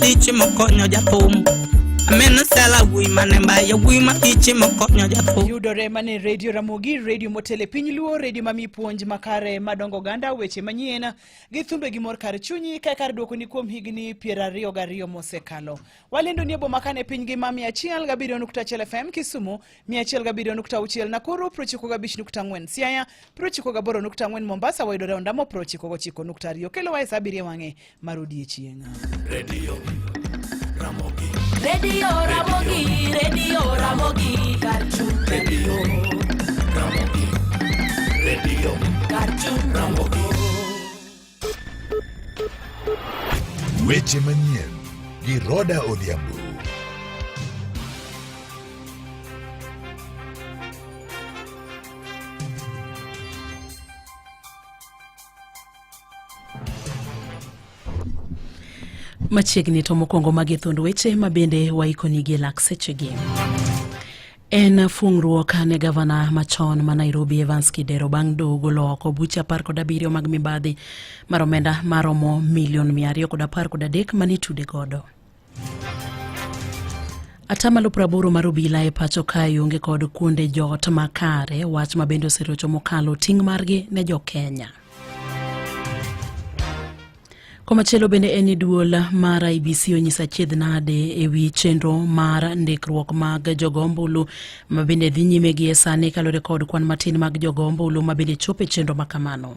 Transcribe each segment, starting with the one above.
Tich mokonyo jathum Ameno sela wuoyi mane mbaya wuoyi ma tich mokonyo jathum Yudore mane Radio Ramogi, radio motelo e piny Luo, radio mamiyi puonj makare madongo oganda, weche manyien gi thumbe gi mor kar chunyi kae kar duokoni kuom higni 22 mosekalo. Walendo ni e boma kane piny ngima 107.1 FM Kisumu, 107.6 Nakuru, 95.4 Siaya, 98.4 Mombasa, wayudore Ondamo 99.2. Kelowa e saa abiriyo e wang'e mar odiechieng'. Radio Ramogi. Radio Ramogi, Radio Ramogi, Karchun. Radio Ramogi. Radio Karchun. Ramogi. Weche manyien gi Roda Odhiambo. Machiegni to mokwongo magi thund weche ma bende waikonigi e lak sechegi. En fung'ruok ne gavana machon ma Nairobi Evans Kidero bang' doho golo oko buche 17 mag mibadhi mar omenda maromo milion 213 mane itude godo. Atamalo 80 mar obila e pacho kae onge kod kuonde jot makare, wach ma bende oserocho mokalo ting' margi ne jo-Kenya. Komachielo bende en ni duol mar IEBC onyiso achiedh nade e wi chenro mar ndikruok mag jogo ombulu ma bende dhi nyime gi e sani kaluwore kod kwan matin mag jogo ombulu ma bende chopo e chenro ma kamano.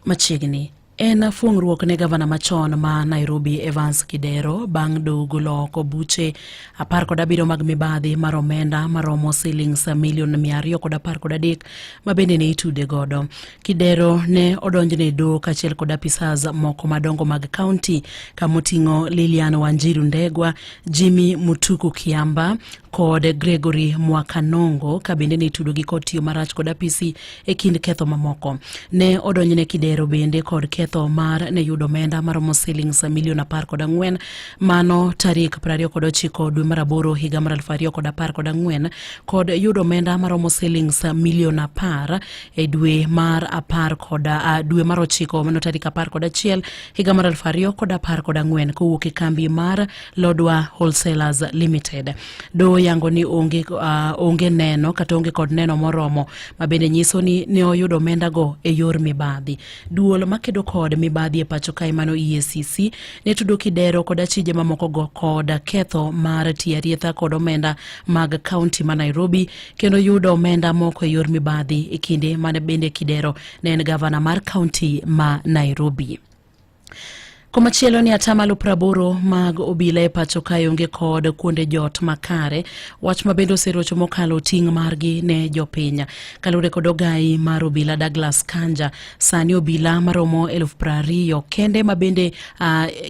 Machiegni en fuong'ruok ne gavana machon ma Nairobi Evans Kidero bang' doho golo oko buche 17 mag mibadhi mar omenda maromo silings milion 213 ma bende ne itude godo. Kidero ne odonjne e doho kaachiel kod apisas moko madongo mag kaunti kamoting'o Lilian Wanjiru Ndegwa, Jimmy Mutuku Kiamba kod Gregory Mwakanongo ka bende ne itudogi kod tiyo marach kod apisi e kind ketho mamoko. Ne odonjne Kidero bende kod ketho mar ne yudo omenda maromo silings milion 14 mano tarik 29 dwe mar aboro higa mar 2014 kod yudo omenda maromo silings milion 10 e dwe mar apar kod dwe mar ochiko mano tarik 11 higa mar 2014 kowuok e kambi mar Lodwar Wholesalers Limited. Doho yango ni onge neno kata onge kod neno moromo ma bende nyiso ni ne oyudo omendago e yor mibadhi. Duol makedo kod mibadhi e pacho kae mano EACC ne tudo Kidero kod achije mamoko go kod ketho mar tiyo arietha kod omenda mag kaunti ma Nairobi kendo yudo omenda moko e yor mibadhi e kinde mane bende Kidero ne en gavana mar kaunti ma Nairobi. Komachielo ni atamalo 80 mag obila e pacho kae onge kod kuonde jot makare, wach ma bende oserocho mokalo ting' margi ne jopiny. Kaluwore kod ogai mar obila Douglas Kanja, sani obila maromo 20,000 kende ma bende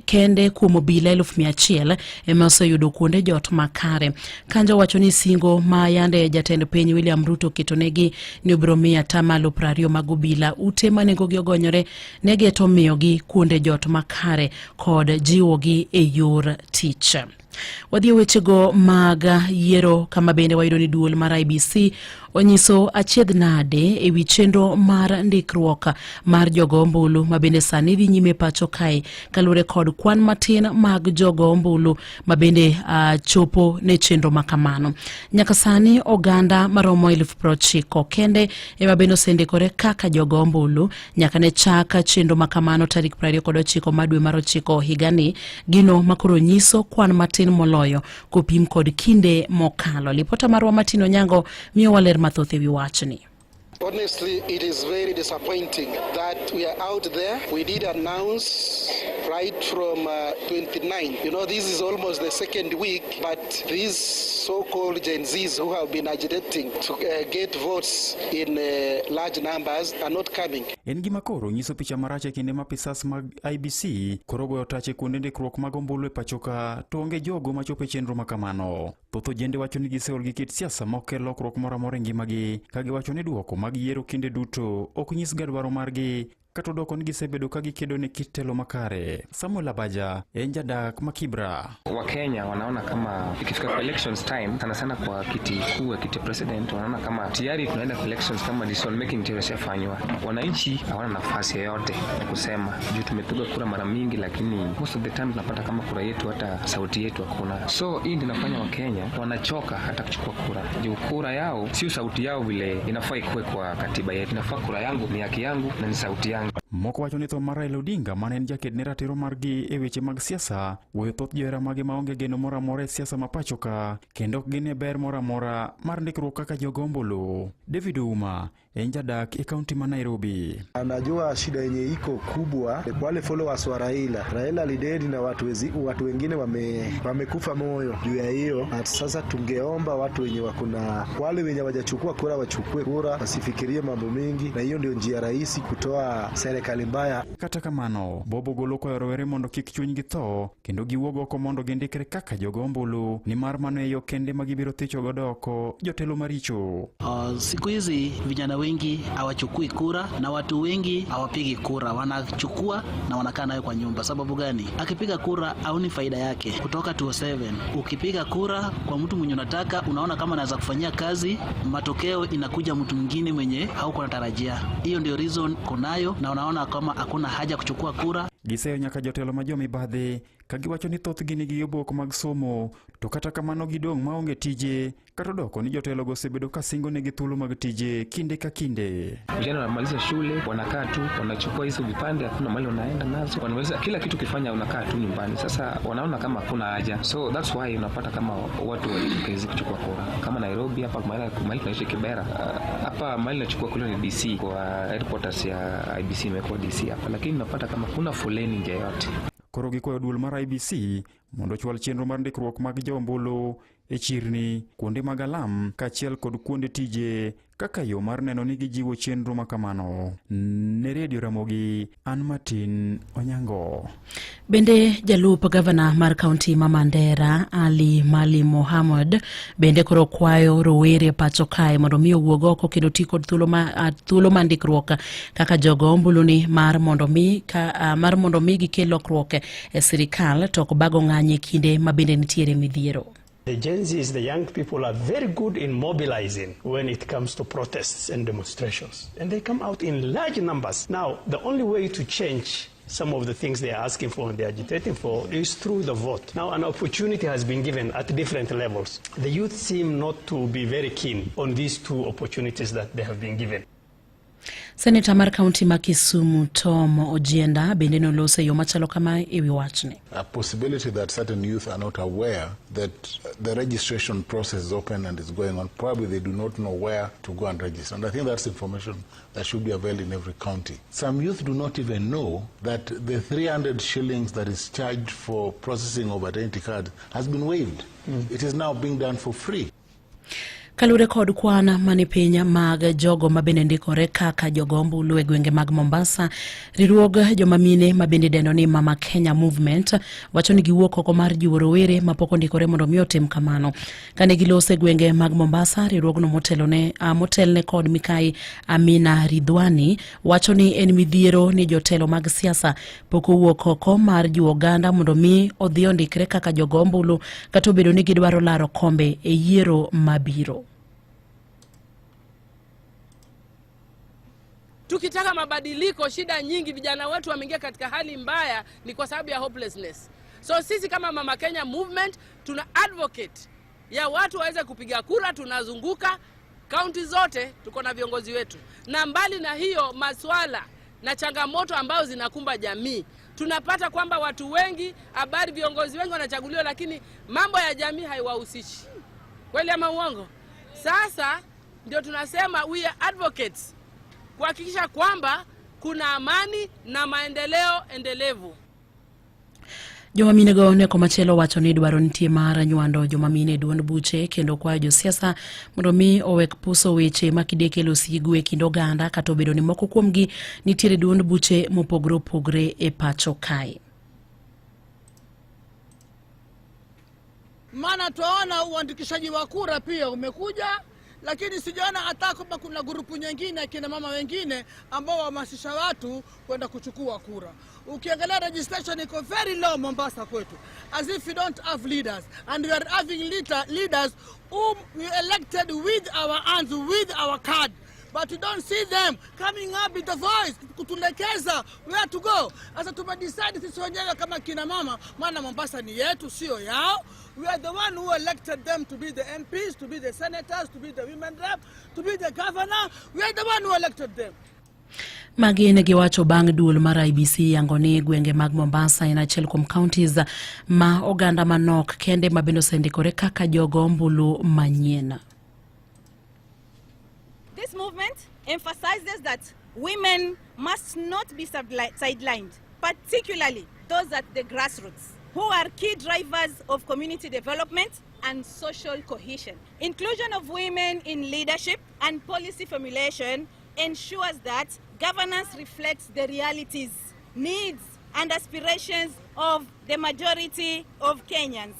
kende kuom obila 100,000 ema oseyudo kuonde jot makare. Kanja owacho ni singo ma yande jatend piny William Ruto oketonegi ni obiro miyo atamalo 20 mag obila ute ma nengogi ogonyore ne geto miyogi kuonde jot makare kod jiwogi e yor tich. Wadhi e wechego mag yiero kama bende wayudo ni duol mar IEBC onyiso achiedh nade e wi chenro mar ndikruok mar jogo ombulu ma bende sani dhi nyime pacho kae kaluwore kod kwan matin mag jogo ombulu ma bende chopo ne chenro ma kamano. Nyaka sani oganda maromo 90,000 kende ema bende osendikore kaka jogo ombulu nyaka ne chak chenro ma kamano tarik 29 mar dwe mar ochiko higani, gino makoro nyiso kwan matin moloyo kopim kod kinde mokalo. Lipota marwa Martin Onyango miyowa ler mathoth e wi wachni. Honestly, it is very disappointing that we are out there. We did announce right from 29. This is almost the second week, but these so-called Gen Zs who have been agitating to get votes in large numbers are not coming. En gima koro nyiso picha marach e kinde ma apisas mag IEBC koro goyo tach e kuonde ndikruok mag ombulu e pacho ka, to onge jogo machopo e chenro ma kamano. Thoth ojende wacho ni giseol gi kit siasa ma ok kel lokruok moro amora e ngimagi, ka giwacho ni duoko mag yiero kinde duto ok nyis ga dwaro margi. Kata odoko ni gisebedo ka gikedo ne kit telo makare. Samuel Abaja en jadak ma Kibra. Wakenya wanaona kama ikifika kwa elections time, sana sana kwa kiti kuu ya kiti president, wanaona kama tayari tunaenda kwa elections, kama decision making tayari ishafanywa. Wananchi hawana nafasi yoyote ya kusema juu tumepiga kura mara mingi, lakini most of the time tunapata kama kura yetu hata sauti yetu hakuna. So hii ndio inafanya Wakenya wanachoka hata kuchukua kura, juu kura yao sio sauti yao vile inafaa ikuwe kwa katiba yetu. Inafaa kura yangu ni haki yangu na ni sauti yangu. Moko wacho ni tho mar Raila Odinga mane en jaked ne ratiro margi e weche mag siasa weyo thoth johera mage maonge geno moro amora e siasa ma pacho ka kendo ok gine ber moro amora mar ndikruok kaka jogo ombulu. David Ouma en jadak e kaunti ma Nairobi. Anajua shida yenye iko kubwa wale followers wa Raila. Raila alidedi na watu wengine wamekufa moyo juu ya hiyo. Sasa tungeomba watu wenye wako na wale wenye hawajachukua kura wachukue kura, wasifikirie mambo mingi, na hiyo ndio njia rahisi kutoa serikali mbaya. Kata kamano, Bobo golo kwayo rowere mondo kik chunygi tho kendo giwuog oko mondo gindikre kaka jogo ombulu nimar mano e yo kende ma gibiro thicho godo oko jotelo maricho. Siku hizi vijana wengi hawachukui kura na watu wengi hawapigi kura, wanachukua na wanakaa nayo kwa nyumba. Sababu gani? Akipiga kura haoni faida yake. Kutoka 207 ukipiga kura kwa mtu mwenye unataka, unaona kama anaweza kufanyia kazi, matokeo inakuja mtu mwingine mwenye haukuwa unatarajia. Hiyo ndio reason kunayo, na unaona kama hakuna haja kuchukua kura. Giseyo nyaka jotelo ma jomibadhi ka giwacho ni thothgi nigi obok mag somo to kata kamano gidong' maonge tije kata odoko ni jotelogo osebedo ka singo negi thuolo mag tije kinde ka kinde. Vijana wanamaliza shule wanakaa tu, wanachukua hizo vipande, hakuna mahali wanaenda nazo, wanamaliza kila kitu kifanya, unakaa tu nyumbani. Sasa wanaona kama hakuna haja, so that's why unapata kama watu wajitokezi kuchukua kura. Kama Nairobi hapa mahali tunaishi Kibera, hapa mahali nachukua kura ni DC, kwa headquarters ya IEBC imekuwa DC hapa, lakini unapata kama kuna foleni nje yote. Koro gikwayo duol mar IEBC mondo ochwal chenro mar ndikruok mag jo ombulu e chirni, kuonde mag alam kaachiel kod kuonde tije kaka yo mar neno ni gijiwo chenro makamano. Ne Radio Ramogi, an Martin Onyango. Bende jalup gavana mar kaunti ma Mandera Ali Mali Mohammed bende koro kwayo rowere pacho kae mondo mi owuog oko kendo ti kod thuolo ma ndikruok kaka jogo ombulu ni mar mondo mi gikel lokruok e sirikal to ok bago ng'anyo e kinde ma bende nitiere midhiero. The Gen Zs, the young people, are very good in mobilizing when it comes to protests and demonstrations. And they come out in large numbers. Now, the only way to change some of the things they are asking for and they are agitating for is through the vote. Now, an opportunity has been given at different levels. The youth seem not to be very keen on these two opportunities that they have been given. Seneta mar kaunti ma Kisumu Tom Ojienda bende noloso e yo machalo kama e wi wachni. A possibility that certain youth are not aware that the registration process is open and is going on. Probably they do not know where to go and register. And I think that's information that should be available in every county. Some youth do not even know that the 300 shillings that is charged for processing of identity cards has been waived. It is now being done for free. Kaluwore kod kwan mane piny mag jogo ma bende ndikore kaka jogo ombulu e gwenge mag Mombasa, riwruog joma mine ma bende idendo ni Mama Kenya Movement wacho ni giwuok oko mar jiwo rowere mapok ondikore mondo mi otim kamano. Kane giloso e gwenge mag Mombasa, riwruogno motelne kod Mikai Amina Ridhwani wacho ni en midhiero ni jotelo mag siasa pok owuok oko mar jiwo oganda mondo mi odhi ondikre kaka jogo ombulu kata obedo ni gidwaro laro kombe e yiero mabiro. Tukitaka mabadiliko, shida nyingi, vijana wetu wameingia katika hali mbaya, ni kwa sababu ya hopelessness. So sisi kama Mama Kenya Movement tuna advocate ya watu waweze kupiga kura. Tunazunguka kaunti zote, tuko na viongozi wetu, na mbali na hiyo maswala na changamoto ambazo zinakumba jamii, tunapata kwamba watu wengi, habari, viongozi wengi wanachaguliwa, lakini mambo ya jamii haiwahusishi. Kweli ama uongo? Sasa ndio tunasema we are advocates kuhakikisha kwamba kuna amani na maendeleo endelevu. Joma minego ne komachielo wacho ni dwaro nitie mar nywando joma mine e duond buche kendo kwayo josiasa mondo mi owek puso weche makide kelo sigu e kind oganda kata obedo ni moko kuomgi nitiere duond buche mopogore opogore e pacho kae. Maana twaona uandikishaji wa kura pia umekuja, Lakini sijaona hata kwamba kuna grupu nyingine akina mama wengine ambao wahamasisha watu kwenda kuchukua kura. Ukiangalia registration iko very low Mombasa kwetu, as if we don't have leaders, and we are having leaders whom we elected with our hands, with our card, but you don't see them coming up with the voice kutulekeza where to go. Sasa tumedecide sisi wenyewe kama kina mama, maana Mombasa ni yetu, sio yao. We are the one who elected them to be the MPs, to be the senators, to be the women rep, to be the governor. We are the one who elected them. Magi ne giwacho bang' duol mar IEBC yango ni gwenge mag Mombasa en achiel kuom counties ma oganda manok kende ma bende osendikore kaka jogo ombulu manyien. This movement emphasizes that women must not be sidelined, particularly those at the grassroots, who are key drivers of community development and social cohesion. Inclusion of women in leadership and policy formulation ensures that governance reflects the realities, needs, and aspirations of the majority of Kenyans.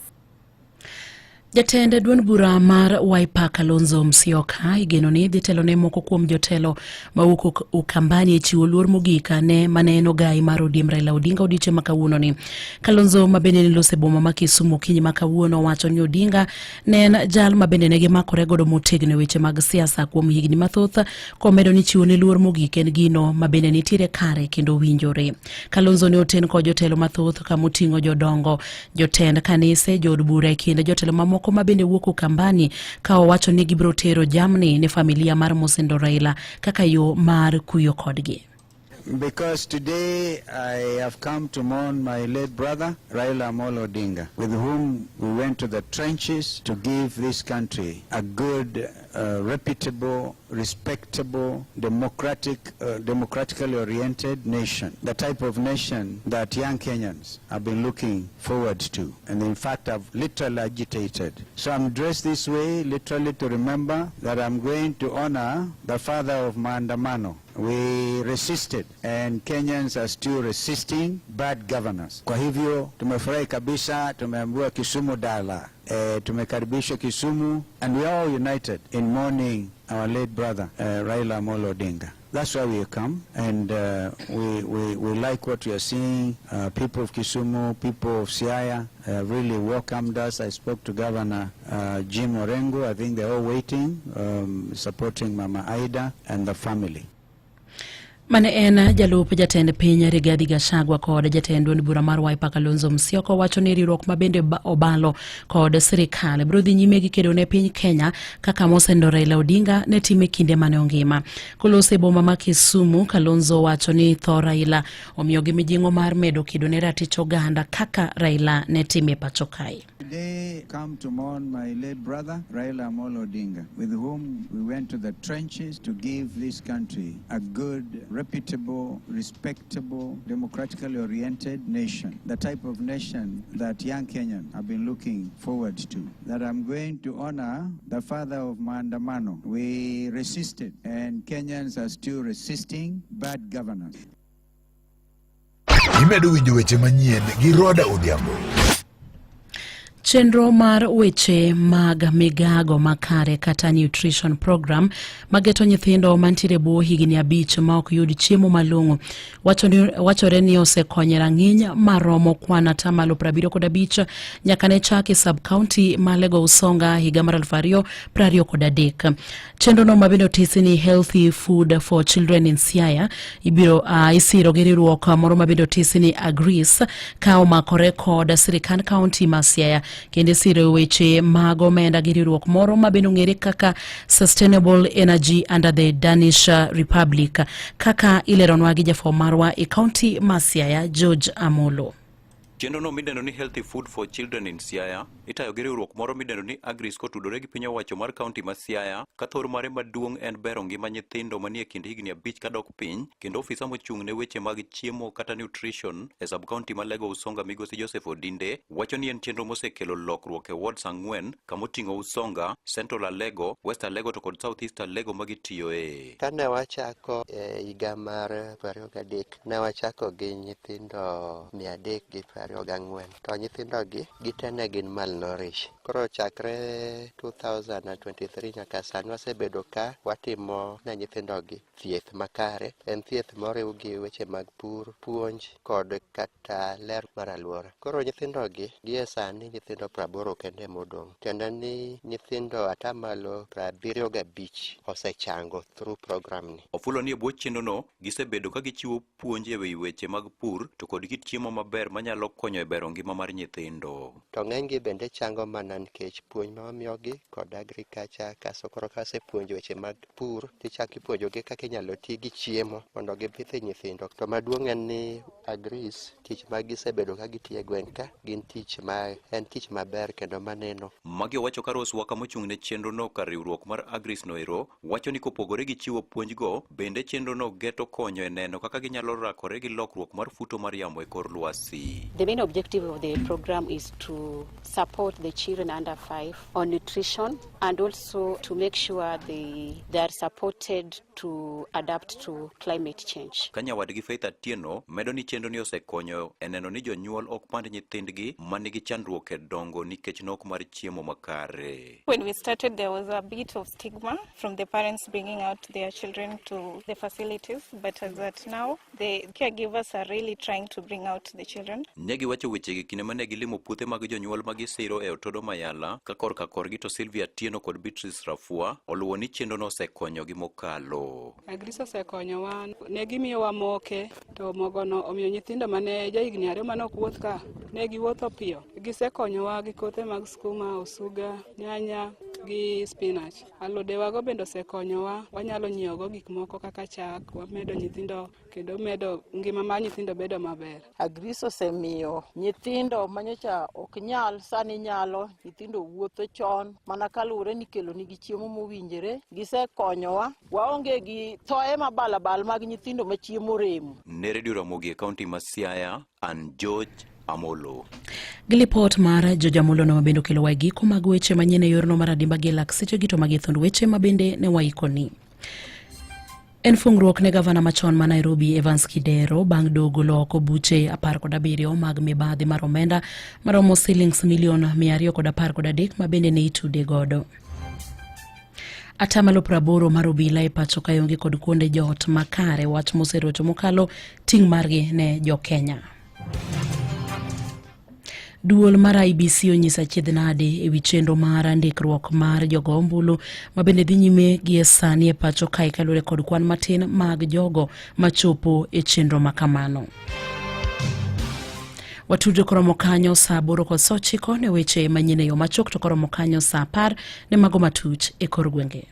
Jatend duond bura mar Wiper Kalonzo Musyoka igeno ni dhi telo ne moko kuom jotelo mawuok Ukambani e chiwo luor mogik ne mane en ogai mar ODM Raila Odinga odiochieng' ma kawuono ni. Kalonzo ma bende ne loso e boma ma Kisumu okinyi ma kawuono wacho ni Odinga ne en jal ma bende ne gimakore godo motegno e weche mag siasa kuom higni mathoth, komedo ni chiwo ne luor mogik en gino ma bende nitiere kare kendo winjore. Kalonzo ne oten kod jotelo mathoth kamoting'o jodongo, jotend kanise, jood bura e kind jotelo mamoko ma bende wuok Ukambani, ka owacho ni gibiro tero jamni ne familia mar Mosendo Raila kaka yo mar kuyo kodgi. Because today I have come to mourn my late brother, Raila Amolo Odinga, with whom we went to the trenches to give this country a good, reputable, respectable, democratically oriented nation. The type of nation that young Kenyans have been looking forward to, and in fact have literally agitated. So I'm dressed this way literally to remember that I'm going to honor the father of Maandamano. We resisted and Kenyans are still resisting bad governance. Kwa hivyo tumefurahi kabisa, tumeambiwa Kisumu dala. Tumekaribishwa Kisumu and we are all united in mourning our late brother, Raila Amolo Odinga. That's why we come, and we like what we are seeing. People of Kisumu, people of Siaya really welcomed us. I spoke to Governor Jim Orengo. I think they're all waiting, supporting Mama Ida and the family. Mane en jalup jatend piny Rigathi Gachagua kod jatend duond bura mar Wiper Kalonzo Musyoka wacho ni riwruok ma bende obalo kod sirikal biro dhi nyime gi kedo ne piny Kenya kaka mosendo Raila Odinga ne time kinde mane ongima. Koloso e boma ma Kisumu, Kalonzo wacho ni tho Raila omiyogi mijing'o mar medo kedo ne ratich oganda kaka Raila ne time pacho kae. Today come to mourn my late brother, Raila Amolo Odinga, with whom we went to the trenches to give this country a good, reputable, respectable, democratically oriented nation. The type of nation that young Kenyans have been looking forward to. That I'm going to honor the father of Maandamano. We resisted, and Kenyans are still resisting bad governance. Imedo winjo weche manyien gi Roda Odhiambo. Chenro mar weche mag migago makare kata nutrition program mageto nyithindo mantiere bwo higni 5 ma ok yud chiemo malong'o wachore ni osekonyo e rang'iny maromo kwan 75% nyaka ne chaki sub county ma Alego Usonga higa mar 2023. Chenro no mabende otisi ni Healthy Food for Children in Siaya ibiro isiro gi riwruok moro mabende otisi ni Agris ka omakore kod sirikand county ma Siaya, kendo isiro weche mag omenda gi riwruok moro mabende ong'ere kaka Sustainable Energy under the Danish Republic, kaka ileronwa gi jafwambo marwa e county ma Siaya, George Amolo. Chenro no midendo ni Healthy Food for Children in Siaya itayo gi riwruok moro midendo ni Agris kotudore gi piny owacho mar kaunti ma Siaya, ka thor mare maduong' en bero ngima nyithindo manie kind higni 5 kadok piny, kendo ofisa mochung' ne weche mag chiemo kata nutrition e sub county ma Alego Usonga migosi Joseph Odinde wacho ni en chenro mosekelo lokruok e wards 4 kamoting'o Usonga, Central Alego, West Alego to kod South East Alego magitiyoe. Kane wachako e higa mar 23, ne wachako gi nyithindo 325. 24. To nyithindogi gite ne gin malnourished. Koro chakre 2023 nyaka sani wasebedo ka watimo ne nyithindogi thieth makare. En thieth moriw gi weche mag pur, puonj kod kata ler mar alwora. Koro nyithindogi gie sani nyithindo 80 kende emodong'. Tiende ni nyithindo 75% osechango through program ni. Ofulo ni e bwo chenrono gisebedo ka gichiwo puonj e wi weche mag pur to kod kit chiemo maber manyalo konyo e bero ngima mar nyithindo. To ng'enygi bende chango mana nikech puonj ma wamiyogi kod agriculture kaso koro kasepuonjo weche mag pur tichako ipuonjogi kaka inyalo ti gi chiemo mondo gipidh nyithindo. To maduong' en ni Agris tich ma gisebedo ka gitiyo e gweng' ka gin tich ma en tich maber kendo maneno. Magi owacho ka Rose Waka mochung' ne chenrono kar riwruok mar Agris noero wacho ni kopogore gi chiwo puonjgo, bende chenrono geto konyo e neno kaka ginyalo rakore gi lokruok mar futo mar yamo e kor lwasi. The main objective of the program is to support the children under 5 on nutrition and also to make sure they are supported to adapt to climate change. Ka nyawadgi Faith Atieno medo ni chenro ni osekonyo e neno ni jonyuol ok pand nyithindgi manigi chandruok e dongo nikech nok mar chiemo makare. When we started, there was a bit of stigma from the parents bringing out their children to the facilities, but as at now, the caregivers are really trying to bring out the children. Ne giwacho wechegi kinde mane gilimo puothe mag jonyuol ma gisiro e Otodo Mayala ka korka korgi to Sylvia Atieno kod Beatrice Rafua oluwo ni chenrono osekonyogi mokalo. Agris osekonyowa, ne gimiyowa moke to mogono omiyo nyithindo mane jahigni 2 mane ok wuoth ka ne giwuotho piyo. Gisekonyowa gi kothe mag skuma, osuga, nyanya gi spinach. Alodewago bende osekonyowa, wanyalo nyiewogo gik moko kaka chak, wamedo nyithindo kendo medo ngima mar nyithindo bedo maber. Agris osemiyo nyithindo manyocha ok nyal sani nyalo, nyithindo wuotho chon mana kaluwore ni kelo nigi chiemo mowinjore. Gisekonyowa, waonge gi thoe mabalabal mag nyithindo ma chiemo remo. Ne Radio Ramogi e kaunti ma Siaya, an George Amolo. Gi lipot mar George Amolo no mabende okelowa e giko mag weche manyien e yorno mar adimba gi lak sechegi to magi thund weche mabende ne waikoni. En fungruok ne gavana machon ma Nairobi Evans Kidero bang' dogo golo oko buche 17 mag mibadhi mar omenda maromo silings milion 213 ma bende ne itude godo. 80% mar obila e pacho kae onge kod kuonde jot makare, wach moserocho mokalo ting' margi ne jo-Kenya. Duol mar IEBC onyiso achiedh nade ewi chenro mar ndikruok mar jogo ombulu ma bende dhi nyime gie sani e pacho kae kaluwore kod kwan matin mag jogo machopo e chenro ma kamano. Watudre koromo kanyo saa 8:09 ne weche manyien e yo machuok to koromo kanyo saa 10 ne mago matuch e kor gwenge.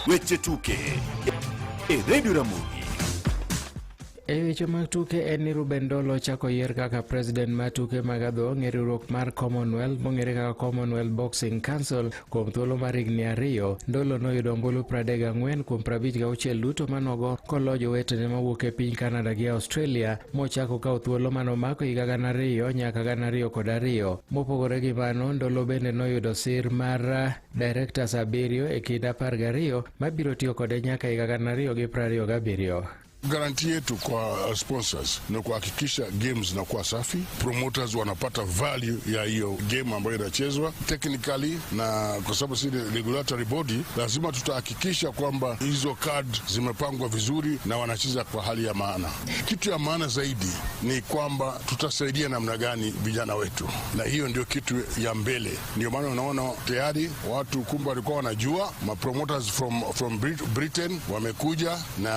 Weche tuke e Radio Ramogi. E weche mag tuke en ni Ruben Ndolo ochako yier kaka president mar tuke mag adhong' e riwruok mar Commonwealth mong'ere kaka Commonwealth Boxing Council kuom thuolo mar higni 2. Ndolo noyudo ombulu 34 kuom 56 duto manogo koloyo jowetene mawuok e piny Canada gi Australia mochako kawo thuolo manomako higa 2000 nyaka 2002. Mopogore gi mano, Ndolo bende noyudo sir mar directors 7 e kind 12 mabiro tiyo kode nyaka higa 2027. Garanti yetu kwa sponsors ni kuhakikisha games zinakuwa safi, promoters wanapata value ya hiyo game ambayo inachezwa technically, na kwa sababu si regulatory body, lazima tutahakikisha kwamba hizo card zimepangwa vizuri na wanacheza kwa hali ya maana. Kitu ya maana zaidi ni kwamba tutasaidia namna gani vijana wetu, na hiyo ndio kitu ya mbele. Ndio maana unaona tayari watu kumbe walikuwa wanajua, ma promoters from Britain wamekuja na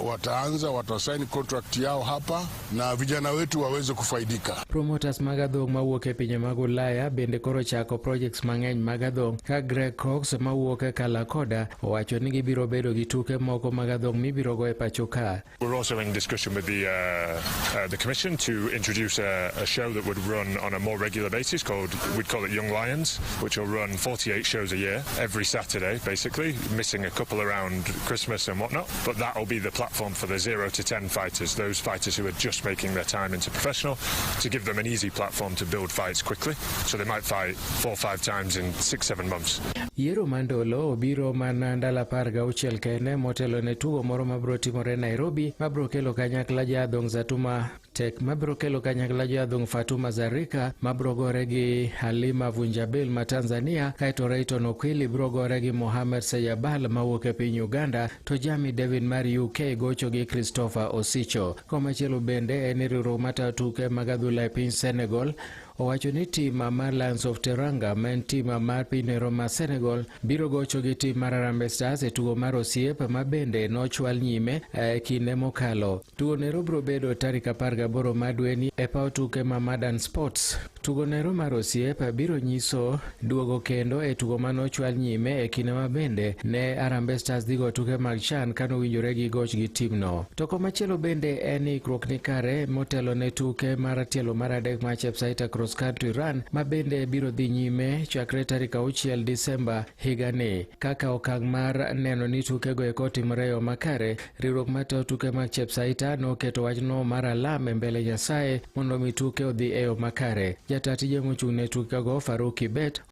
wataanza watasign contract yao hapa na vijana wetu waweze kufaidika. Promoters mag adhong' mawuok e pinje mag Ulaya bende koro chako projects mang'eny mag adhong' ka Greg Cox mawuok e Kalakoda owacho ni gibiro bedo gi tuke moko mag adhong' mibiro go e pacho ka. We're also in discussion with the Commission to introduce a show that would run on a more regular basis called, we'd call it Young Lions, which will run 48 shows a year, every Saturday basically, missing a couple around Christmas and whatnot. But that'll be the platform for the the 0 to 10 fighters, those fighters who are just making their time into professional, to give them an easy platform to build fights quickly. So they might fight 4 or 5 times in 6, 7 months. Yiero mar Ndolo obiro mana ndalo 16 kende motelo ne tugo moro mabiro timore Nairobi mabiro kelo kanyakla jaadhong' Zatuma tek mabiro kelo kanyakla jaadhong' Fatuma Zarika mabiro gore gi Halima Vunjabel ma Tanzania, kaeto Rayton Okwili biro gore gi Mohamed Sejabal mawuok e piny Uganda, to Jami David mar UK gocho gi Christopher Osicho. Komachielo bende en ni riwruok matayo tuke mag adhula e piny Senegal owacho ni tim mar Lions of Teranga, ma en tim mar piny ma Senegal, biro gocho gi tim mar Harambee Stars e tugo mar osiep ma bende nochwal nyime e kinde mokalo. Tugo nero biro bedo tarik 18 mar dweni e paw tuke ma Madan Sports. Tugo nero mar osiep biro nyiso duogo kendo e tugo manochwal nyime e kinde ma bende ne Harambee Stars dhi go tuke mag CHAN kanowinjore gi goch gi timno. To komachielo bende en ikruok ni kare motelo ne tuke mar tielo mar adek mar Chepsaita Cross Country Run ma bende biro dhi nyime chakre tarik 6 Disemba higani. Kaka okang' mar neno ni tukego eko otimore e yo makare, riwruok matayo tuke mag Chepsaita noketo wachno mar alam e mbele Nyasaye mondo mi tuke odhi e yo makare. Jata tije mochung' ne tukego, Faruk Kibet.